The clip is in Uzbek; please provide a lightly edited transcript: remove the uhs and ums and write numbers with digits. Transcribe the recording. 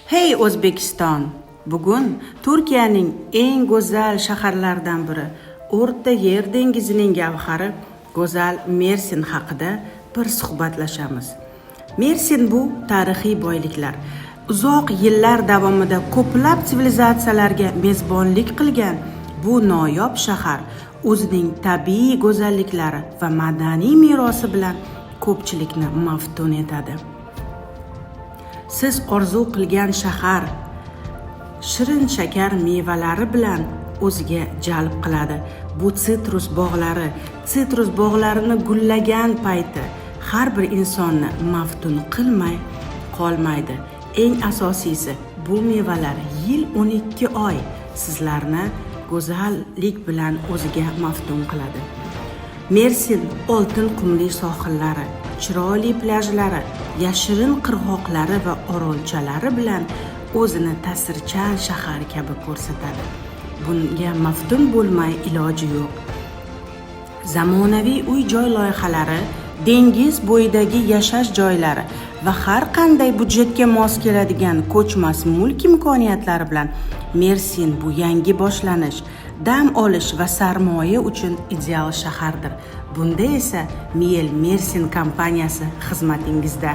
Hey O'zbekiston! Bugun Turkiyaning eng go'zal shaharlaridan biri, O'rta Yer dengizining gavhari go'zal Mersin haqida bir suhbatlashamiz. Mersin bu tarixiy boyliklar. Uzoq yillar davomida ko'plab sivilizatsiyalarga mezbonlik qilgan bu noyob shahar o'zining tabiiy go'zalliklari va madaniy merosi bilan ko'pchilikni maftun etadi. Siz orzu qilgan shahar shirin shakar mevalari bilan o'ziga jalb qiladi. Bu sitrus bog'lari, sitrus bog'larini gullagan payti har bir insonni maftun qilmay qolmaydi. Eng asosiysi, bu mevalar yil 12 oy sizlarni go'zallik bilan o'ziga maftun qiladi. Mersin oltin qumli sohillari, chiroyli plyajlari, yashirin qirg'oqlari va orolchalari bilan o'zini ta'sirchan shahar kabi ko'rsatadi. Bunga maftun bo'lmay iloji yo'q. Zamonaviy uy-joy loyihalari, dengiz bo'yidagi yashash joylari va har qanday byudjetga mos keladigan ko'chmas mulk imkoniyatlari bilan Mersin bu yangi boshlanish, dam olish va sarmoya uchun ideal shahardir. Bunda esa Miel Mersin kompaniyasi xizmatingizda.